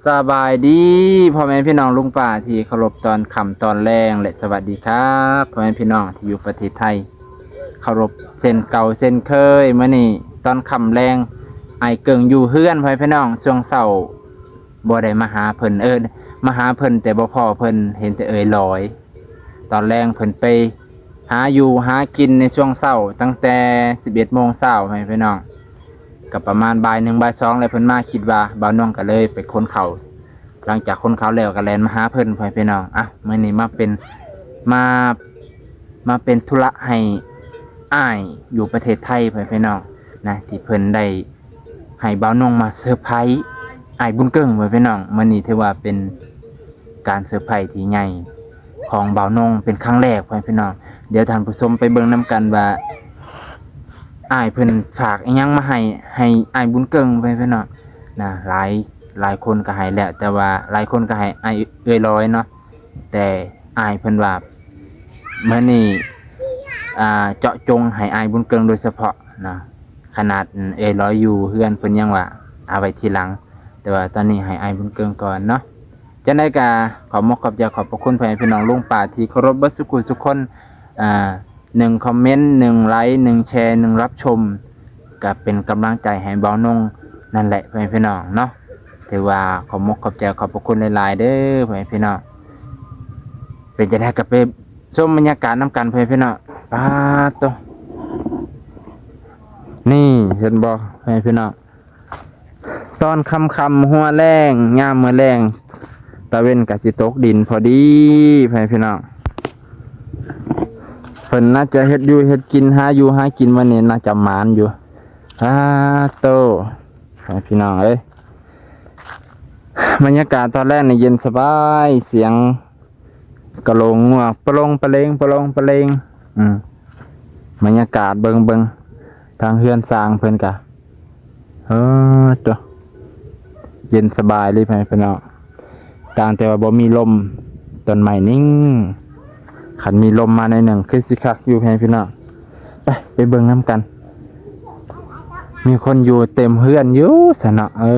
ສະບາຍດີພໍ່ແມ່ພີ່ນ້ອງລຸງປ້າທີ່ເຄົາລົບ ຕອນຄ່ຳຕອນແລງ ແລະ ສະຫວັດດີຄັບພໍ່ແມ່ພີ່ນ້ອງທີ່ຢູ່ປະເທດໄທ ເຄົາລົບເຊັ່ນເກົ່າເຊັ່ນເຄີຍ. ມື້ນີ້ຕອນຄ່ຳແລງ ອ້າຍເກິ່ງຢູ່ເຮືອນພໍ່ແມ່ພີ່ນ້ອງ. ຊ່ວງເຊົ້າບໍ່ໄດ້ມາຫາເພິ່ນ ເອີ ມາຫາເພິ່ນແຕ່ບໍ່ພໍ້ເພິ່ນ ເຫັນແຕ່ເອື້ອຍຫຼອຍ. ຕອນແລງເພິ່ນໄປຫາຢູ່ຫາກິນໃນຊ່ວງເຊົ້າ ຕັ້ງແຕ່ສິບເອັດໂມງເຊົ້າ ພໍ່ແມ່ພີ່ນ້ອງ ກໍປະມານບ່າຍໜຶ່ງບ່າຍສອງແລ້ວເພິ່ນມາ. ຄິດວ່າບ່າວນົງກໍເລີຍໄປຂົນເຂົ້າ ຫຼັງຈາກຂົນເຂົ້າແລ້ວກໍແລ່ນມາຫາເພິ່ນ ພໍ່ແມ່ພີ່ນ້ອງ. ອ່ະ ມື້ນີ້ມາເປັນ ມາ ມາເປັນທຸລະໃຫ້ອ້າຍຢູ່ປະເທດໄທ ພໍ່ແມ່ພີ່ນ້ອງນະ ທີ່ເພິ່ນໄດ້ ໃຫ້ບ່າວນົງມາເຊີໄພອ້າຍບຸນເກິ່ງ ພໍ່ແມ່ພີ່ນ້ອງ. ມື້ນີ້ຖືວ່າເປັນການເຊີໄພທີ່ໃຫຍ່ຂອງບ່າວນົງ ເປັນຄັ້ງແລກ ພໍ່ແມ່ພີ່ນ້ອງ. ດຽວທ່ານຜູ້ຊົມໄປເບິ່ງນຳກັນວ່າ ອ້າຍເພິ່ນຝາກອີ່ຫຍັງມາໃຫ້ ໃຫ້ອ້າຍບຸນເກິ່ງ ພໍ່ແມ່ພີ່ນ້ອງນະ. ຫຼາຍ ຫຼາຍຄົນກໍໃຫ້ແລ້ວ ແຕ່ວ່າຫຼາຍຄົນກໍໃຫ້ອ້າຍເອື້ອຍຫຼອຍເນາະ. ແຕ່ອ້າຍເພິ່ນວ່າ ມື້ນີ້ ອ່າ ເຈາະຈົງໃຫ້ອ້າຍບຸນເກິ່ງໂດຍສະເພາະເນາະ. ຂະໜາດເອື້ອຍຫຼອຍຢູ່ເຮືອນເພິ່ນຍັງວ່າເອົາໄວ້ທີຫຼັງ ແຕ່ວ່າຕອນນີ້ໃຫ້ອ້າຍບຸນເກິ່ງກ່ອນເນາະ. ຈັ່ງໃດກໍຂອບມົກຂອບໃຈຂອບພະຄຸນພໍ່ແມ່ພີ່ນ້ອງລຸງປ້າທີ່ເຄົາລົບເບິດສູ່ຜູ້ສູ່ຄົນ ອ່າ ໜຶ່ງຄອມເມັນ ໜຶ່ງໄລ ໜຶ່ງແຊ ໜຶ່ງຮັບຊົມ ກໍເປັນກຳລັງໃຈໃຫ້ບ່າວນົງນັ້ນແຫຼະ ພໍ່ແມ່ພີ່ນ້ອງເນາະ. ຖືວ່າຂອບມົກຂອບໃຈຂອບພະຄຸນຫຼາຍໆເດີ ພໍ່ແມ່ພີ່ນ້ອງ. ເປັນຈັ່ງໃດກໍໄປຊົມບັນຍາກາດນຳກັນ ພໍ່ແມ່ພີ່ນ້ອງ. ປາດໂຕ ນີ້ເຫັນບໍ່ ພໍ່ແມ່ພີ່ນ້ອງ? ຕອນຄ່ຳໆ ຫົວແລງ ຍາມມື້ແລງ ຕາເວັນກໍຊິຕົກດິນພໍດີ ພໍ່ແມ່ພີ່ນ້ອງ. ເພິ່ນໜ້າຈະເຮັດຢູ່ເຮັດກິນ ຫາຢູ່ຫາກິນ ມື້ນີ້ໜ້າຈະໝານຢູ່. ອາໂຕ ພໍ່ແມ່ພີ່ນ້ອງເອີຍ ບັນຍາກາດຕອນແລງນີ້ເຢັນສະບາຍ ສຽງ ກະໂຫຼງງົວປະໂລງປະເລງ ປະໂລງປະເລງ. ອືມ ບັນຍາກາດເບິ່ງ ເບິ່ງທາງເຮືອນຊານເພິ່ນກະ ເອີ ໂຕ ເຢັນສະບາຍເລີຍ ພໍ່ແມ່ພີ່ນ້ອງ. ຕ່າງແຕ່ວ່າບໍ່ມີລົມ ຕົ້ນໄມ້ນິ່ງ. ຄັນມີລົມມາໜ້ອຍໜຶ່ງຄືຊິຄັກຢູ່ ພໍ່ແມ່ພີ່ນ້ອງ. ໄປ ໄປເບິ່ງນຳກັນ ມີຄົນຢູ່ເຕັມເຮືອນຢູ່ຊັ້ນເນາະ. ເອີ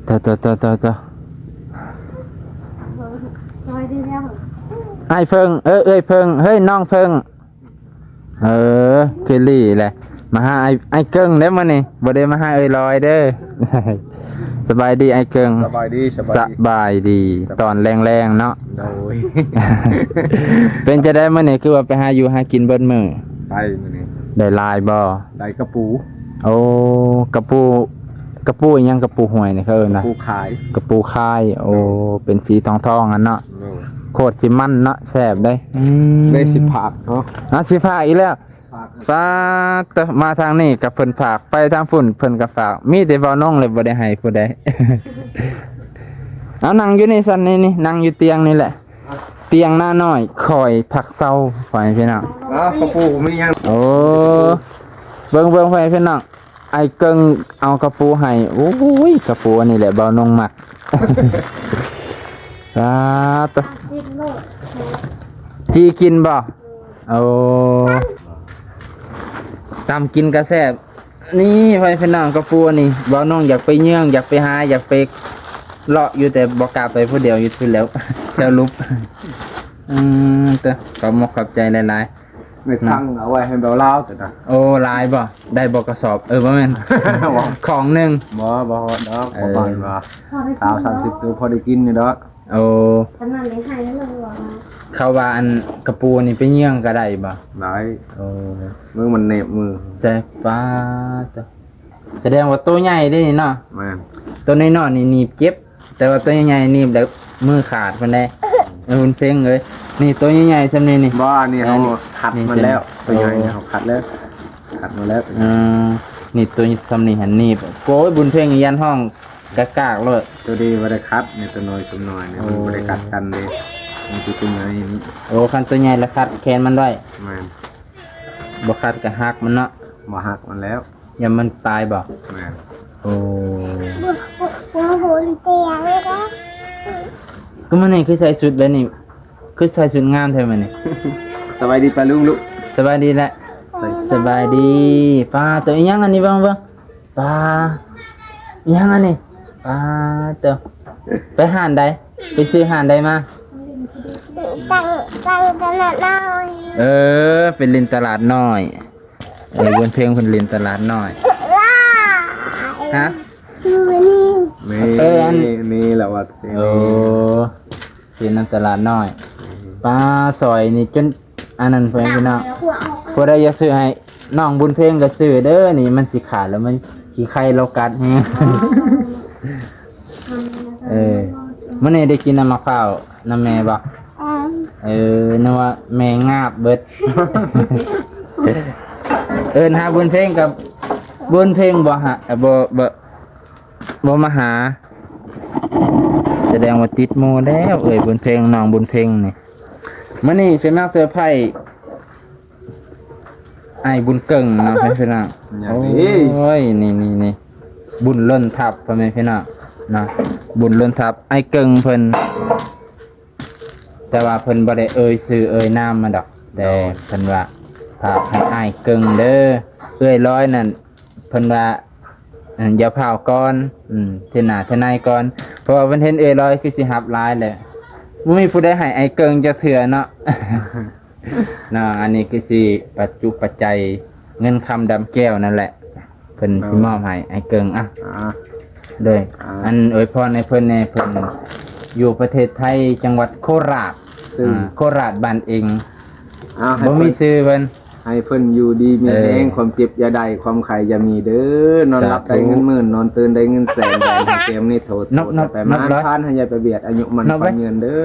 ໂຕ ໂຕ ໂຕ ໂຕ ໂຕ ອ້າຍເຜິ້ງ ເອີ ເອື້ອຍເຜິ້ງ ເຮີ້ຍ ນ້ອງເຜິ້ງ. ເອີ ຄືຫຼີແຫຼະ ມາຫາອ້າຍ ອ້າຍເກິ່ງເດ້ມື້ນີ້ ບໍ່ໄດ້ມາຫາເອື້ອຍຫຼອຍເດີ. ສະບາຍດີອ້າຍເກິ່ງ. ສະບາຍດີ ສະບາຍດີ ສະບາຍດີ ສະບາຍດີ ຕອນແລງໆເນາະ. ໂດຍ ເປັນຈັ່ງໃດມື້ນີ້ ຄືວ່າໄປຫາຢູ່ຫາກິນເບິດມື້? ໄປມື້ນີ້ ໄດ້ຫຼາຍບໍ່? ໄດ້ກະປູ. ໂອ້ ກະປູ ກະປູອີ່ຫຍັງ? ກະປູຫ້ວຍນີ້ເຂົາເອີ້ນວ່າ ກະປູຄາຍ ກະປູຄາຍ. ໂອ້ ໂດຍ ເປັນສີທອງໆຫັ້ນເນາະ. ໂດຍ ໂຄດຊິມັນເນາະ ແຊບເດ້. ອືມ ໄດ້ຊິພາກເນາະ. ອ່າ ຊິພາກອີກແລ້ວ. ປາດໂທ້ ມາທາງນີ້ກໍເພິ່ນຝາກ ໄປທາງພຸ້ນເພິ່ນກໍຝາກ ມີແຕ່ເວົ້ານ້ອງເລີຍ ບໍ່ໄດ້ໃຫ້ຜູ້ໃດ. ເອົາ ນັ່ງຢູ່ນີ້ຊັ້ນ ນີ້ ນີ້ ນັ່ງຢູ່ຕຽງນີ້ແຫຼະ ຕຽງໜ້ານ້ອຍ ຄອຍພັກເຊົາ ພໍ່ແມ່ພີ່ນ້ອງ. ອ້າວ ກະປູມີຫຍັງ? ໂອ້ ເບິ່ງໆ ພໍ່ແມ່ພີ່ນ້ອງ ອ້າຍເກິ່ງເອົາກະປູໃຫ້. ໂອ້ຍ ກະປູອັນນີ້ແຫຼະເວົ້ານ້ອງມັກ. ປາດໂທ້ ຈີ່ກິນບໍ່? ໂອ້ ຕຳກິນກະແຊບ. ນີ້ ພໍ່ແມ່ພີ່ນ້ອງ ກະປູນີ້ ເວົ້ານ້ອງຢາກໄປເຍືອງ ຢາກໄປຫາ ຢາກໄປເລາະຢູ່ ແຕ່ບໍ່ກ້າໄປຜູ້ດຽວ ຢູ່ພຸ້ນແລ້ວ ແຖວຫຼຸບ. ອືມ ເຕີ ຂອບມົກຂອບໃຈຫຼາຍໆ. ໄດ້ທັງເອົາໄວ້ໃຫ້ເບົາລາວ ເຕີນະ. ໂອ້ ຫຼາຍບໍ່? ໄດ້ບໍ່ກະສອບ? ເອີ ບໍ່ແມ່ນ ຂອງໜຶ່ງ. ບໍ່ ບໍ່ຮອດດອກ. ເອີ ປະມານວ່າ ຊາວສາມສິບໂຕ ພໍໄດ້ກິນຢູ່ດອກ. ໂອ້ ປະມານໄດ້ໃຫ້ແລ້ວວ່າ ເຂົາວ່າອັນກະປູນີ້ໄປເຍືອງກໍໄດ້ບໍ່? ໄດ້. ໂອ້ ມືມັນແນບມື ແຊບ. ປາດໂທ້ ສະແດງວ່າໂຕໃຫຍ່ເດ້ນີ້ເນາະ. ແມ່ນ ໂຕນ້ອຍໆນີ້ໜີບເຈັບ ແຕ່ວ່າໂຕໃຫຍ່ໆນີ້ແບບມືຂາດພຸ້ນເດ້. ເອີ ບຸນເພັງເອີຍ ນີ້ໂຕໃຫຍ່ໆຊ່ຳນີ້ນີ້. ບໍ່ ອັນນີ້ເຮົາ ນີ້ ຄັດມາແລ້ວ ນີ້ ໂຕໃຫຍ່ນີ້ ໂອ້ ເຮົາຄັດແລ້ວ ຄັດມາແລ້ວ. ເອີ ນີ້ໂຕຊ່ຳນີ້ຫັ້ນໜີບ. ໂອ້ຍ ບຸນເພັງຢ້ານຮ້ອງ ກະກາກໂລດ. ໂຕນີ້ບໍ່ໄດ້ຄັດນີ້ ໂຕນ້ອຍ ໂຕນ້ອຍນີ້ ໂອ້ ມັນບໍ່ໄດ້ກັດກັນເດ້ ມັນຄືໂຕໃຫຍ່ນີ້. ໂອ້ ຄັນໂຕໃຫຍ່ລະຄັດແຂນມັນໄວ້. ແມ່ນ ບໍ່ຄັດກະຫັກມັນເນາະ. ບໍ່ຫັກມັນແລ້ວ. ຢ້ານມັນຕາຍບໍ່? ແມ່ນ. ໂອ້ ໂອ້ໂຫ ຕຽງເດ້. ຄືມື້ນີ້ຄືໃສ່ຊຸດແບບນີ້ ຄືໃສ່ຊຸດງາມແທ້ມື້ນີ້? ສະບາຍດີປ້າລຸງລູກ. ສະບາຍດີແຫຼະ. ສະບາຍດີ. ປ້າ ໂຕອີ່ຫຍັງອັນນີ້ ເບິ່ງ ເບິ່ງ. ປາ ອີ່ຫຍັງອັນນີ້? ປາດເຕີ ໄປຮ້ານໃດ? ໄປຊື້ຮ້ານໃດມາ? ຕັ້ງ ຕັ້ງຕະຫຼາດນ້ອຍ. ເອີ ໄປຫຼິ້ນຕະຫຼາດນ້ອຍ. ເອີ ບຸນເພັງເພິ່ນຫຼິ້ນຕະຫຼາດນ້ອຍ. ຮະ? ນີ້ ເອີ ອັນນີ້ແຫຼະວ່າ ໂອ້ ເປັນນຳຕະຫຼາດນ້ອຍ. ປາ ຊອຍນີ້ຈົນອັນນັ້ນ ພໍ່ແມ່ພີ່ນ້ອງ ຜູ້ໃດຢາກຊື້ໃຫ້ນ້ອງບຸນເພັງກໍຊື້ເດີ ນີ້ມັນຊິຂາດແລ້ວ ມັນຂີ້ໄຂ່ລາວກັດແຮງ. ເອີ ມື້ນີ້ໄດ້ກິນນ້ຳໝາກພ້າວນຳແມ່ບໍ່? ເອີ ເອີ ນຶກວ່າແມ່ງາບເບິດ. ເອີ້ນຫາບຸນເພັງກັບບຸນເພັງບໍ່ຫາ ບໍ່ ບໍ່ ບໍ່ມາຫາ ສະແດງວ່າຕິດໝູ່ແລ້ວ ເອີຍບຸນເພັງ ນ້ອງບຸນເພັງນີ້. ມື້ນີ້ຊິມາເຊີໄພອ້າຍບຸນເກິ່ງເນາະ ພໍ່ແມ່ພີ່ນ້ອງ. ໂອ້ຍ ນີ້ໆໆ ບຸນລົ້ນທັບ ພໍ່ແມ່ພີ່ນ້ອງເນາະ ບຸນລົ້ນທັບ ອ້າຍເກິ່ງເພິ່ນ. ແຕ່ວ່າເພິ່ນບໍ່ໄດ້ເອີ່ຍຊື່ເອີ່ຍນາມມາດອກ ແຕ່ ໂດຍ ເພິ່ນວ່າຝາກໃຫ້ອ້າຍເກິ່ງເດີ ເອື້ອຍລອຍນັ້ນ ເພິ່ນວ່າ ອັນ ຢ່າພ້າວກ່ອນ ອືມ ເທື່ອໜ້າເທື່ອໃນກ່ອນ ເພາະວ່າເພິ່ນເຫັນເອື້ອຍລອຍຄືຊິຮັບຫຼາຍແຫຼະ ບໍ່ມີຜູ້ໃດໃຫ້ອ້າຍເກິ່ງຈັກເທື່ອເນາະ. ເນາະ ອັນນີ້ຄືຊິປັດຈຸປັດໄຈ ເງິນຄຳດຳແກ້ວນັ້ນແຫຼະ ເພິ່ນ ໂດຍ ຊິມອບໃຫ້ອ້າຍເກິ່ງ. ອ່ະ ອ່າ ໂດຍ ອ່າ ອັນອວຍພອນໃຫ້ເພິ່ນແດ່ ເພິ່ນຢູ່ປະເທດໄທ ຈັງຫວັດໂຄລາດ ຊື່ ອ່າ ໂຄລາດບ້ານເອງ ອ່າ ໃຫ້ ບໍ່ມີ ເພິ່ນ ຊື່ເພິ່ນ ໃຫ້ເພິ່ນຢູ່ດີມີແຮງ ເອີ ຄວາມເຈັບຢ່າໄດ້ ຄວາມໄຂ້ຢ່າມີເດີ ນອນຫຼັບ ສາທຸ ໄດ້ເງິນໝື່ນ ນອນຕື່ນໄດ້ເງິນແສນ ໄດ້ໃຫ້ແຕ້ມນີ້ໂທດ ນົບ ນົບ ນົບ ໃຫ້ມານ ນົບ ຜ່ານ ໃຫ້ໃຫຍ່ໄປບຽດ ອາຍຸໝັ້ນຂວັນຍືນເດີ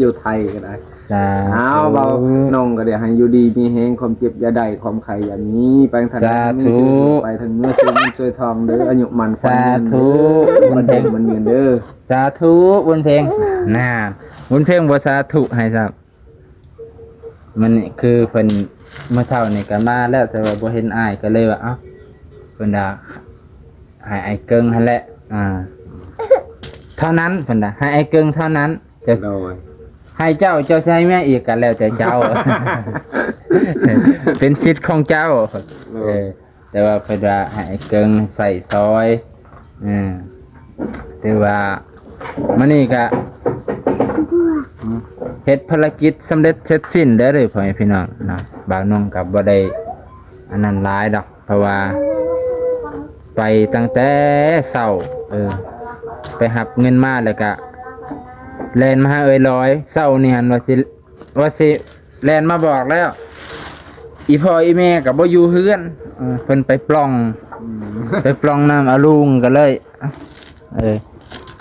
ຢູ່ໄທກໍໄດ້. ສາທຸ ອ້າວ ເວົ້ານ້ອງກໍໄດ້ໃຫ້ຢູ່ດີມີແຮງ ຄວາມເຈັບຢ່າໄດ້ ຄວາມໄຂ້ຢ່າມີ ໄປທາງໃດ ສາທຸ ມີຊື່ໄປທາງເມືອ ຊ່ວຍເງິນຊ່ວຍທອງເດີ ອາຍຸໝັ້ນຂວັນຍືນເດີ ສາທຸ ບຸນເພັງ ມັນຍືນເດີ ສາທຸ ບຸນເພັງ. ນາ ບຸນເພັງບໍ່ສາທຸໃຫ້ຊ້ຳ ມັນຄືເພິ່ນ ມື້ເຊົ້ານີ້ກໍມາແລ້ວ ແຕ່ວ່າບໍ່ເຫັນອ້າຍ ກໍເລີຍວ່າ ເອົ້າ ເພິ່ນວ່າໃຫ້ອ້າຍເກິ່ງຫັ້ນແຫຼະ ອ່າ ເທົ່ານັ້ນ ເພິ່ນວ່າໃຫ້ອ້າຍເກິ່ງເທົ່ານັ້ນ. ຈະ ໂດຍ ໃຫ້ເຈົ້າ ເຈົ້າຊິໃຫ້ເມຍອີກກໍແລ້ວແຕ່ເຈົ້າ ເປັນສິດຂອງເຈົ້າ. ໂດຍ ເອີ ແຕ່ວ່າເພິ່ນວ່າໃຫ້ອ້າຍເກິ່ງໃຊ້ຊອຍ ເອີ ຖືວ່າມື້ນີ້ກະເຮັດພາລະກິດສຳເລັດເສັດສິ້ນແລ້ວເດີ ພໍ່ແມ່ພີ່ນ້ອງເນາະ. ບ່າວໜຸ່ມກໍບໍ່ໄດ້ອັນນັ້ນຫຼາຍດອກ ເພາະວ່າໄປຕັ້ງແຕ່ເຊົ້າ ເອີ ໄປຮັບເງິນມາແລ້ວກະແລ່ນມາຫາເອື້ອຍລອຍ. ເຊົ້ານີ້ຫັ້ນວ່າຊິ ວ່າຊິແລ່ນມາບອກແລ້ວ ອີ່ພໍ່ອີ່ແມ່ກໍບໍ່ຢູ່ເຮືອນ ເອີ ເພິ່ນໄປປ່ອງ ອືມ ໄປປ່ອງນ້ຳອາລຸງ ກໍເລີຍ ເອີ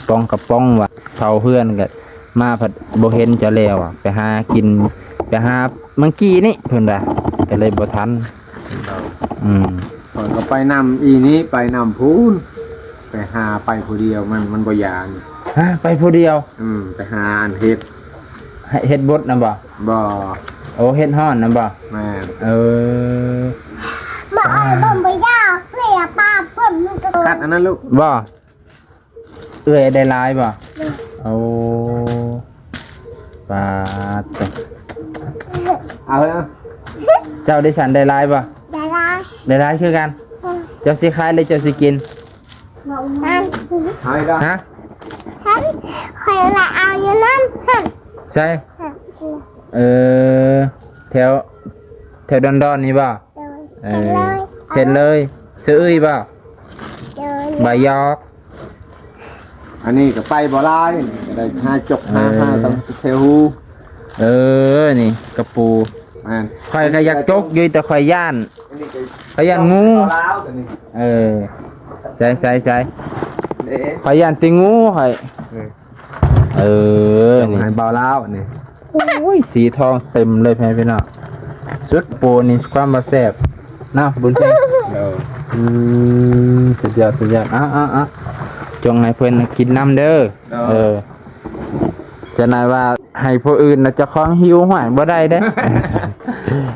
ປ່ອງກະປ໋ອງວ່າເຝົ້າເຮືອນ ກໍມາພັດບໍ່ເຫັນເຈົ້າແລ້ວ ໄປຫາກິນ ໄປຫາມື້ກີ້ນີ້ ເພິ່ນວ່າ ກໍເລີຍບໍ່ທັນ. ອືມ ຂ້ອຍກໍໄປນຳອີ່ນີ້ ໄປນຳພຸ້ນ ໄປຫາໄປຜູ້ດຽວ ມັນ ມັນບໍ່ຢາກ. ຮະ ໄປຜູ້ດຽວ? ອືມ ໄປຫາອັນເຫັດ ເຫັດບົດນະບໍ່? ບໍ່ ໂອ້ ເຫັດຮ້ອນນະບໍ່? ແມ່ນ ເອີ ບໍ່ ອ້າຍ ບໍ່ ບໍ່ຢາກເລີຍ ປາເພິ່ນມັນກໍ ຕັດອັນນັ້ນລູກ ບໍ່ ເອື້ອຍໄດ້ຫຼາຍບໍ່? ໂອ້ ປາດ ເອົາເລີຍ ເຈົ້າໄດ້ສັນໄດ້ຫຼາຍບໍ່? ໄດ້ຫຼາຍ ໄດ້ຫຼາຍຄືກັນ ເຈົ້າຊິຂາຍຫຼືເຈົ້າຊິກິນ? ຮະ ຂ້ອຍວ່າເອົາຢູ່ນັ້ນ ໃສ? ເອີ ແຖວ ແຖວດອນໆນີ້ບໍ່? ໂດຍ ເອີ ເຫັນເລີຍ ເຫັນເລີຍ ຊື່ເອື້ອຍບໍ່? ໂດຍ ບໍ່ຢອກ ອັນນີ້ກໍໄປບໍ່ຫຼາຍ ກໍໄດ້ຫາຈົກຫາ ເອີ ຫາຕາມແຖວຫູ ເອີ ນີ້ກະປູ ແມ່ນ ຂ້ອຍກໍຢາກຈົກຢູ່ ແຕ່ຂ້ອຍຢ້ານ ຂ້ອຍຢ້ານງູ ເອີ ໃສ່ໆໆ ເດ້ ຂ້ອຍຢ້ານແຕ່ງູ ຂ້ອຍ ເອີ ເອີ ນີ້ໃຫ້ບ່າວລາວນີ້ ໂອ້ຍ ສີທອງເຕັມເລີຍ ພໍ່ແມ່ພີ່ນ້ອງ ສຸດໂປນີ້ ຄວາມວ່າແຊບເນາະ ບຸນເພັງ ໂດຍ ອືມ ສຸດຍອດ ສຸດຍອດ ເອົາໆໆ ຈົ່ງໃຫ້ເພິ່ນກິນນຳເດີ ໂດຍ ເອີ ຈະໜ້ອຍວ່າໃຫ້ຜູ້ອື່ນນະ ເຈົ້າຂອງຫິວ ຫ້ວຍ ບໍ່ໄດ້ເດ້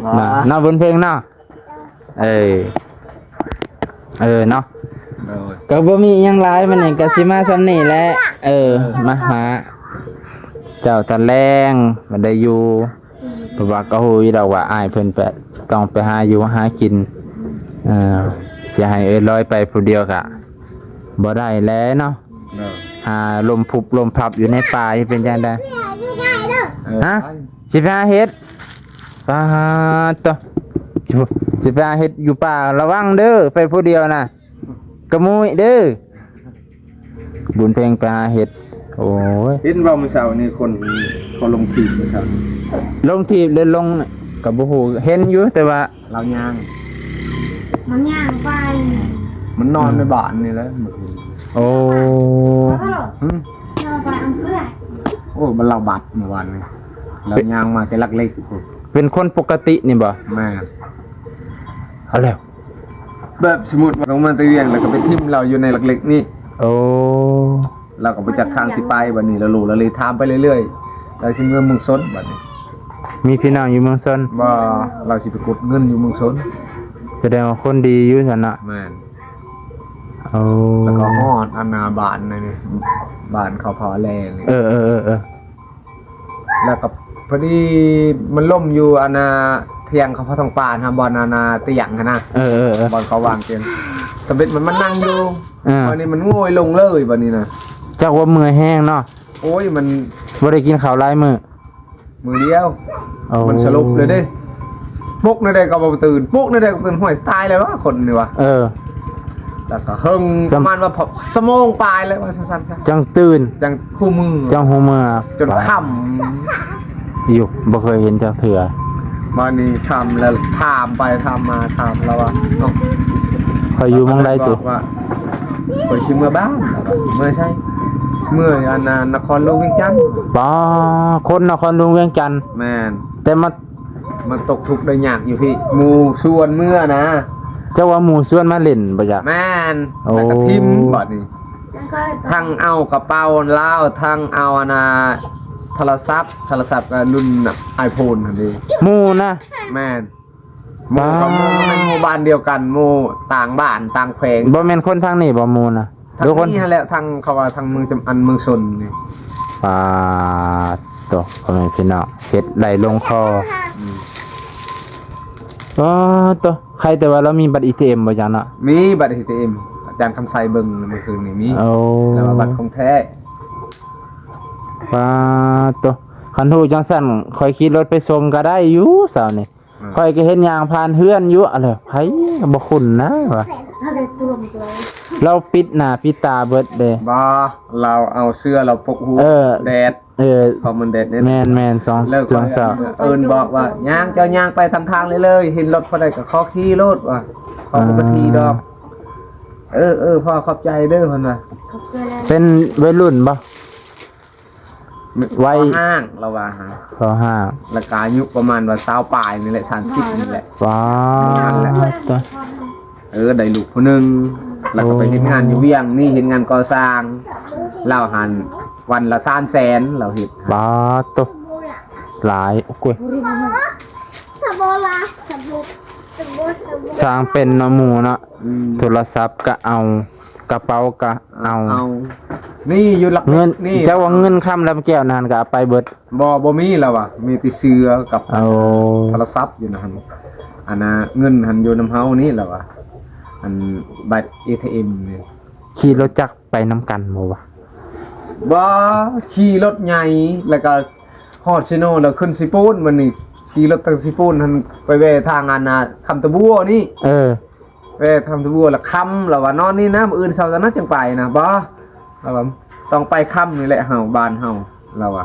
ບໍ່ ເນາະ ເນາະ ບຸນເພັງເນາະ. ເອີ ເອີ ເນາະ ໂດຍ ກໍບໍ່ມີຫຍັງຫຼາຍ ມື້ນີ້ກໍຊິມາສ່ຳນີ້ແຫຼະ ເອີ ເອີ ມາຫາເຈົ້າຕອນແລງ ບໍ່ໄດ້ຢູ່ ເພາະວ່າກໍຮູ້ຢູ່ດອກວ່າອ້າຍເພິ່ນໄປ ຕ້ອງໄປຫາຢູ່ຫາກິນ ເອີ ຊິໃຫ້ເອື້ອຍລອຍໄປຜູ້ດຽວກໍບໍ່ໄດ້ແຫຼະເນາະ. ອ່າ ລົມພຸບລົມພັບຢູ່ໃນປ່າ ເປັນຈັ່ງໃດ? ເອີ ຮະ? ໄປ ຊິໄປຫາເຫັດ? ປາດໂຕ ຊິ ຊິໄປຫາເຫັດຢູ່ປ່າ ລະວັງເດີ ໄປຜູ້ດຽວນະ ກະມຸ້ຍເດີ. ບຸນເພັງໄປຫາເຫັດ. ໂອ້ຍ ເຫັນບໍ່ມື້ເຊົ້ານີ້ ຄົນເຂົາລົງທີບມື້ເຊົ້ານີ້? ລົງທີບ ຫຼື ລົງ ກະບໍ່ຮູ້ ເຫັນຢູ່ ແຕ່ວ່າ ລາວຍ່າງ ມັນຍ່າງໄປ ມັນນອນໃນບ້ານນີ້ແຫຼະມື້ຄືນ. ໂອ້ ຫຶ? ໂອ້ ມັນລາວບັດມື້ວານນີ້ ລາວຍ່າງມາແຕ່ຫຼັກເຫຼັກພຸ້ນ. ເປັນຄົນປົກກະຕິນີ້ບໍ່? ແມ່ນ. ເອົາແລ້ວ ແບບສົມມຸດວ່າລົງມາແຕ່ວຽງ ແລ້ວກໍໄປຖິ້ມລາວຢູ່ໃນຫຼັກເຫຼັກນີ້. ໂອ້ ລາວກໍບໍ່ຈັກທາງຊິໄປ ບັດນີ້ລາວໂລລະເລຖາມໄປເລື້ອຍໆ ລາວຊິເມືອເມືອງຊົນບັດນີ້. ມີພີ່ນ້ອງຢູ່ເມືອງຊົນ? ບໍ່ ລາວຊິໄປກົດເງິນຢູ່ເມືອງຊົນ. ສະແດງວ່າຄົນດີຢູ່ຊັ້ນນະ. ແມ່ນ. ໂອ້ ແລ້ວກໍຮອດອັນນາບ້ານນີ້ ບ້ານເຂົາພາແລນີ້. ເອີໆໆໆ ແລ້ວກໍພໍດີມັນລົ້ມຢູ່ອັນນາ ທຽງເຂົາພາທອງປານ ຫາບ່ອນອັນນາຕຽງຫັ້ນນະ. ເອີໆໆ ບ່ອນເຂົາວາງຕຽງ ສຳເລັດມັນມານັ່ງຢູ່. ເອີ ບັດນີ້ມັນໂງຍລົງເລີຍບັດນີ້ນະ. ຈັກວ່າເມື່ອຍແຮງເນາະ. ໂອ້ຍ ມັນ ບໍ່ໄດ້ກິນເຂົ້າຫຼາຍມື້. ມື້ດຽວ. ໂອ້ ມັນສະຫຼົບເລີຍເດ້. ປຸກແນວໃດກໍບໍ່ຕື່ນ ປຸກແນວໃດກໍບໍ່ຕື່ນ. ຫ້ວຍ ຕາຍແລ້ວວະ ຄົນນີ້ວະ. ເອີ ແລ້ວກໍເຫິງ ສຳ ປະມານວ່າຊົ່ວໂມງປາຍແລ້ວວ່າຊັ້ນໆ ຈັ່ງຕື່ນ ຈັ່ງຮູ້ມື ຈັ່ງຮູ້ເມື່ອ ຈົນຄ່ຳຢູ່ ບໍ່ເຄີຍເຫັນຈັກເທື່ອ. ມານີ້ຄ່ຳແລ້ວ ຖາມໄປຖາມມາ ຖາມລາວວ່າ ເອົ້າ ຂ້ອຍຢູ່ໝ່ອງໃດຕິ? ບອກວ່າ ຂ້ອຍຊິເມືອບ້ານ. ເມືອໃສ? ເມືອອັນນະ ນະຄອນຫຼວງວຽງຈັນ. ປາ ຄົນນະຄອນຫຼວງວຽງຈັນ. ແມ່ນ. ແຕ່ມາ ມາຕົກທຸກໄດ້ຍາກຢູ່ພີ້ ໝູ່ຊວນເມືອນະ. ເຈົ້າວ່າໝູ່ຊວນມາຫຼິ້ນບໍ່ຈັກ? ແມ່ນ. ໂອ້ ແລ້ວກໍຖິ້ມບັດນີ້ ທັງເອົາກະເປົາລາວ ທັງເອົາອັນນາ ໂທລະສັບ ໂທລະສັບກໍລຸ້ນໄອໂຟນຫັ້ນເດ້. ໝູ່ນະ? ແມ່ນ. ໝູ່ກັບໝູ່ ປາ ມັນເປັນໝູ່ບ້ານດຽວກັນ ໝູ່ຕ່າງບ້ານຕ່າງແຂວງ. ບໍ່ແມ່ນຄົນທາງນີ້ບໍ່ໝູ່ນະ? ທາງນີ້ຫັ້ນແຫຼະ ທາງເຂົາວ່າທາງເມືອງຈຳອັນ ເມືອງຊົນນີ້. ປາດໂຕ ພໍ່ແມ່ພີ່ນ້ອງ ເຮັດໄດ້ລົງຄໍ. ອືມ ປາດໂຕ ໃຄແຕ່ວ່າລາວມີບັດອີທີເອັມບໍ່ຈັກເນາະ? ມີບັດອີທີເອັມ ອາຈານຄຳໄຊເບິ່ງມື້ຄືນນີ້ມີ. ໂອ້ ແລ້ວວ່າບັດຂອງແທ້. ປາດໂຕ ຄັນຮູ້ຈັ່ງຊັ້ນ ຂ້ອຍຂີ່ລົດໄປສົ່ງກໍໄດ້ຢູ່ເຊົ້ານີ້. ອືມ ຂ້ອຍກໍເຫັນຍ່າງຜ່ານເຮືອນຢູ່ ອະແລ້ວ ໃຜກໍບໍ່ຄຸ້ນນະວ່າ ລາວປິດໜ້າປິດຕາເບິດເດ້. ບໍ່ ລາວເອົາເສື້ອລາວປົກຫູ ເອີ ແດດ. ເອີ ເພາະມັນແດດແນ່. ແມ່ນໆ ສອງ ແລ້ວ ສອງສາມ ເອີ້ນບອກວ່າ ຍ່າງ ເຈົ້າຍ່າງໄປຕາມທາງເລີຍໆ ເຫັນລົດຜູ້ໃດກໍຂໍຂີ່ໂລດວ່າ ເຂົາກໍ ອ່າ ບໍ່ຂີ່ດອກ. ເອີໆ ພໍ່ຂອບໃຈເດີ ເພິ່ນວ່າ. ເປັນໄວລຸ້ນບໍ່? ໄວ ພໍຫ້າງ ລາວວ່າຫາ ພໍຫ້າງ ແລ້ວກະອາຍຸປະມານວ່າຊາວປາຍນີ້ແຫຼະ ສາມສິບນີ້ແຫຼະ. ປາດໂຕ ເອີ ໄດ້ລູກຜູ້ໜຶ່ງ ແລ້ວກໍໄປເຮັດງານຢູ່ວຽງນີ້ ເຮັດງານກໍ່ສ້າງ ລາວຫັ້ນວັນລະສາມແສນ ລາວເຮັດ. ປາດໂຕ ຫຼາຍ ໂອ້ຍ ສ້າງເປັນເນາະ ໝູ່ເນາະ. ອືມ ໂທລະສັບກະເອົາ ກະເປົາກະເອົາ ເອົາ ນີ້ຢູ່ຫຼັກ ເງິນນີ້ ຈັກວ່າເງິນຄຳລຳແກ້ວນັ້ນກະເອົາໄປເບິດ. ບໍ່ ບໍ່ມີລາວວ່າ ມີແຕ່ເສື້ອກັບ ໂອ້ ໂທລະສັບຢູ່ນັ້ນ. ອັນນະ ເງິນຫັ້ນຢູ່ນຳເຮົານີ້ລາວວ່າ ອັນບັດເອທີເອັມນີ້. ຂີ່ລົດຈັກໄປນຳກັນບໍ່ວະ? ບໍ່ ຂີ່ລົດໃຫຍ່ ແລ້ວກະຮອດເຊໂນ ແລ້ວຂຶ້ນເຊໂປນ. ບັດນີ້ຂີ່ລົດທາງເຊໂປນຫັ້ນ ໄປແວ່ທາງອັນນະ ຄຳຕະບົວນີ້. ເອີ ແວ່ທາງຕະບົວລະຄ່ຳ ລາວວ່ານອນນີ້ນະ ມື້ອື່ນເຊົ້າຈັ່ງນະ ຈັ່ງໄປນະ. ບໍ່ ລາວວ່າຕ້ອງໄປຄ່ຳນີ້ແຫຼະ ເຮົາ ບ້ານເຮົາ ລາວວ່າ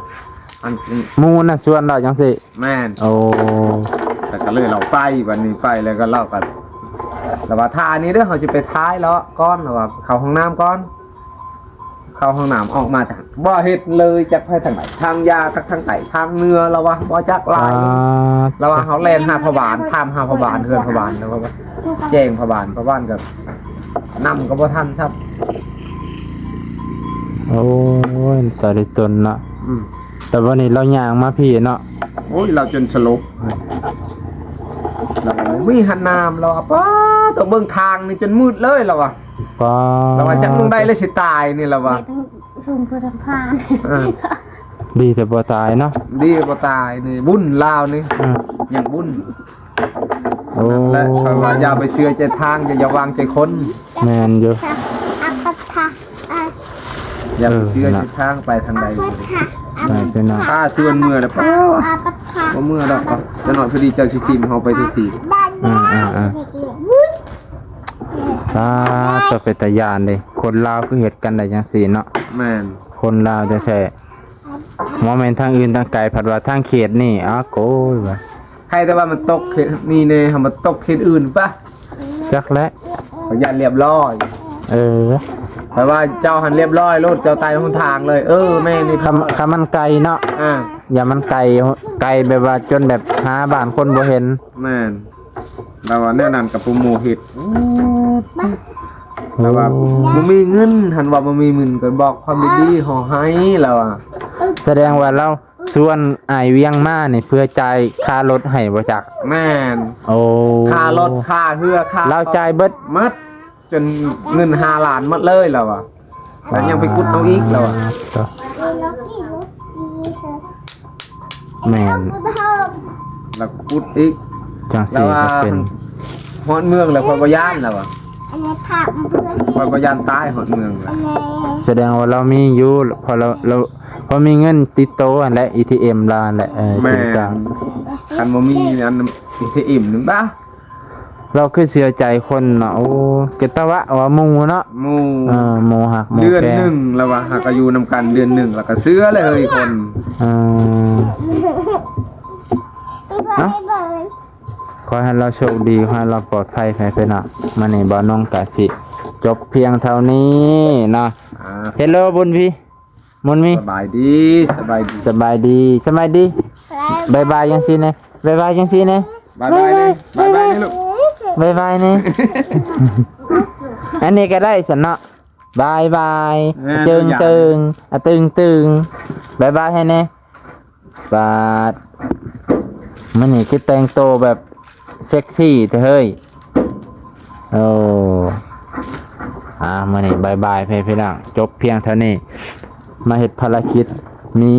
ອັນ ໝູ່ນະຊວນລາວຈັ່ງຊີ້. ແມ່ນ. ໂອ້ ແລ້ວກໍເລີຍລາວໄປ ບັດນີ້ໄປແລ້ວກໍລາວກໍ ລາວວ່າ ຖ້ານີ້ເດີ ເຮົາຊິໄປຖ່າຍເລາະກ່ອນ ລາວວ່າ ເຂົ້າຫ້ອງນ້ຳກ່ອນ. ເຂົ້າຫ້ອງນ້ຳອອກມາ ບໍ່ເຫັນເລີຍ ຈັກໄປທາງໃດ ທາງຢາ ທາງໃຕ້ ທາງເໜືອ ລາວວ່າ ບໍ່ຈັກຫຼາຍ. ອ່າ ລາວວ່າ ເຮົາແລ່ນຫາພໍ່ບ້ານ ຖາມຫາພໍ່ບ້ານ ເຮືອນພໍ່ບ້ານ ລາວວ່າ ແຈ້ງພໍ່ບ້ານ ພໍ່ບ້ານກໍນຳກໍບໍ່ທັນຊ້ຳ. ໂອ້ຍ ຕາຍໄດ້ຕົນເນາະ. ອືມ ແຕ່ບັດນີ້ລາວຍ່າງມາພີ້ເນາະ. ໂອ້ຍ ລາວຈົນສະຫຼົບ ລາວບໍ່ມີຫັນນ້ຳ ລາວວ່າ ປ້າໂຕ ເບິ່ງທາງນີ້ຈົນມືດເລີຍ ລາວວ່າ. ປ້າ ລາວວ່າ ຈັກໝ່ອງໃດລະຊິຕາຍນີ້ ລາວວ່າ. ເຮັດໃຫ້ສູງເພື່ອທຳຜ່ານ. ເອີ ດີແຕ່ບໍ່ຕາຍເນາະ. ດີແຕ່ບໍ່ຕາຍນີ້ ບຸນລາວນີ້. ເອີ ຍັງບຸນ. ໂອ້ ແລະ ຂ້ອຍວ່າຢ່າໄປເຊື່ອໃຈທາງ ຢ່າ ຢ່າວາງໃຈຄົນ. ແມ່ນຢູ່. ອັບປະທະ ອ່າ ຢ່າໄປເຊື່ອເນາະ ເສັ້ນທາງໄປທາງໃດ. ໄປເນາະ ພາຊວນເມືອແລ້ວ ບໍ່ເມືອດອກ ຈັກໜ້ອຍພໍດີເຈົ້າຊິຖິ້ມເຮົາໄປທຸກທີ. ເອີໆ ປາດ ເປັນຕາຢ້ານເດ້ ຄົນລາວຄືເຮັດກັນໄດ້ຈັ່ງຊີ້ເນາະ. ແມ່ນ ຄົນລາວແທ້ໆ ບໍ່ແມ່ນທາງອື່ນທາງໄກ ພັດວ່າທາງເຂດນີ້ ອາໂກຍວ່າ ໃຄແຕ່ວ່າມັນຕົກເຂດນີ້ແດ່ ຫາມັນຕົກເຂດອື່ນປະ ຈັກແຫຼະ ເຂົາຢ້ານລຽບລ້ອຍ. ເອີ ແຕ່ວ່າເຈົ້າຫັ້ນລຽບລ້ອຍໂລດ ເຈົ້າໄຕ່ຫົນທາງເລີຍ. ເອີ ແມ່ນນີ້ ຄັນ ຄັນມັນໄກເນາະ ອ່າ ຢ້ານມັນໄກ ໄກແບບວ່າຈົນແບບຫາບ້ານຄົນບໍ່ເຫັນ. ແມ່ນ ລາວວ່າແນວນັ້ນກໍບໍ່ໝູ່ເຮັດ. ລາວວ່າ ໂອ້ ບໍ່ມີເງິນ ຫັ້ນວ່າບໍ່ມີເງິນ ກໍບອກຄວາມດີໆ ເຮົາໃຫ້ ລາວວ່າ. ສະແດງວ່າລາວຊວນອ້າຍວຽງມານີ້ ເພື່ອຈ່າຍຄ່າລົດໃຫ້ບໍ່ຈັກ. ແມ່ນ ໂອ້ ຄ່າລົດ ຄ່າເຮືອ ຄ່າ ລາວຈ່າຍເບິດ ໝົດ ຈົນເງິນຫ້າລ້ານໝົດເລີຍ ລາວວ່າ. ແລ້ວຍັງໄປຂຸດເອົາອີກ ລາວວ່າ. ແມ່ນ ລາວຂຸດອີກ ຈັ່ງຊີ້ກໍເປັນ ຮອດເມືອງແລ້ວຂ້ອຍບໍ່ຢ້ານ ລາວວ່າ. ຂ້ອຍບໍ່ຢ້ານຕາຍ ຮອດເມືອງແລ້ວ. ສະແດງວ່າລາວມີຢູ່ ເພາະລາວ ລາວ ເພາະມີເງິນຕິດໂຕຫັ້ນແຫຼະ ອີທີເອັມລາວຫັ້ນແຫຼະ. ເອີ ແມ່ນ ຄັນບໍ່ມີອັນ ອີທີເອັມນີ້ ບາ ລາວຄືເຊື່ອໃຈຄົນເນາະ. ໂອ້ ເກດຕະວະວ່າໝູ່ເນາະ ໝູ່ ເອີ ໝູ່ຮັກໝູ່ແພງ. ເດືອນໜຶ່ງລາວວ່າ ຫາກະຢູ່ນຳກັນເດືອນໜຶ່ງ ລາວກະເຊື່ອເລີຍເຮີ້ຍຄົນ. ເອີ ເອົ້າ ຂໍໃຫ້ລາວໂຊກດີ ຂໍໃຫ້ລາວປອດໄພ ໃຫ້ເພິ່ນເນາະ. ມື້ນີ້ບ່າວນົງກະຊິຈົບພຽງເທົ່ານີ້ເນາະ. ເຮລໂລ ບຸນວີ ມຸນມີ ສະບາຍດີ ສະບາຍດີ ສະບາຍດີ ສະບາຍດີ ບາຍບາຍຈັ່ງຊີ້ແນ່ ບາຍບາຍຈັ່ງຊີ້ແນ່ ບາຍບາຍແນ່ ບາຍບາຍແນ່ລູກ ບາຍບາຍແນ່. ອັນນີ້ກໍໄດ້ຊັ້ນເນາະ ບາຍບາຍ ເອີ ຕຶງ ຕຶງ ອະ ຕຶງ ຕຶງ ບາຍບາຍໃຫ້ແນ່. ປາດ ມື້ນີ້ຄືແຕ່ງໂຕແບບເຊັກຊີແທ້ເຮີ້ຍ. ໂອ້ ອ່າ ມື້ນີ້ບາຍບາຍ ພີ່ນ້ອງ ຈົບພຽງເທົ່ານີ້. ມາເຮັດພາລະກິດ ມີ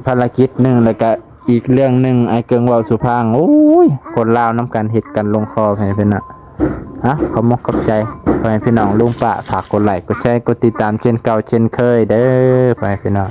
ພາລະກິດໜຶ່ງ ແລ້ວກະອີກເລື່ອງໜຶ່ງ ອ້າຍເກິ່ງເວົ້າສູ່ຟັງ. ໂອ້ຍ ຄົນລາວນຳກັນເຮັດກັນລົງຄໍ ພີ່ນ້ອງ. ອ່ະ ຂອບມົກຂອບໃຈ ພໍ່ແມ່ພີ່ນ້ອງ ລຸງປ້າ ຝາກກົດໄລ ກົດແຊ ກົດຕິດຕາມ ເຊັ່ນເກົ່າເຊັ່ນເຄີຍເດີ ພໍ່ແມ່ພີ່ນ້ອງ.